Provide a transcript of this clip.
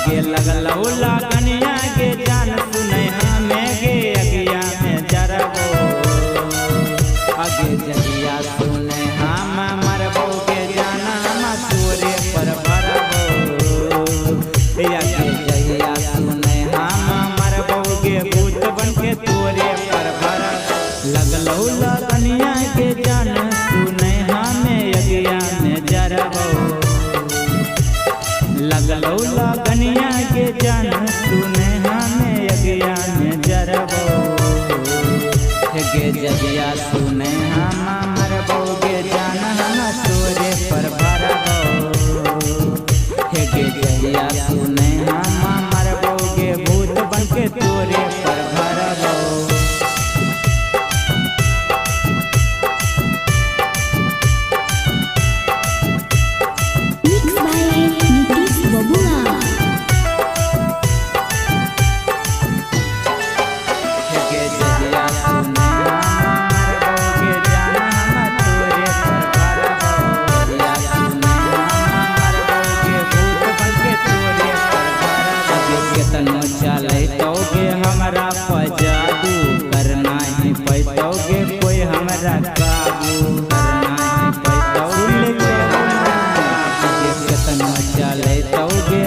आगे लगलौ लगनिया गे जान सुनै हमें गे अगिया में जरबो। आगे जहिया सुनै हम मरबो गे जान हम तोरे पर भरबो। आगे जहिया सुनै हम मरबो गे भूत बन के तोरे पर भरबो। लगलौ लगनिया गे जान सुनै हमें अगिया में जरबो। लगलौ लगनिया के जान सुने हमें अगिया में जरबो। गे जगिया सुने हम मरबो गे जान हम तोरे पर भरबो। हे गे जगिया सुने हम मरबो गे भूत बन के तोरे पर भरबो। Mix by Nitish Babua. गे जगिया सुने हम मरबो गे जान हम तोरे पर भरबो। जगिया सुने हम मरबो गे भूत बन के तोरे पर भरबो। गे केतनो चलैतौ गे हमरा पर जादू, करना ही पैतौ गे कोई हमरा काबू। करना ही पैतौ गे कोई हमरा काबू। गे केतनो चलैतौ गे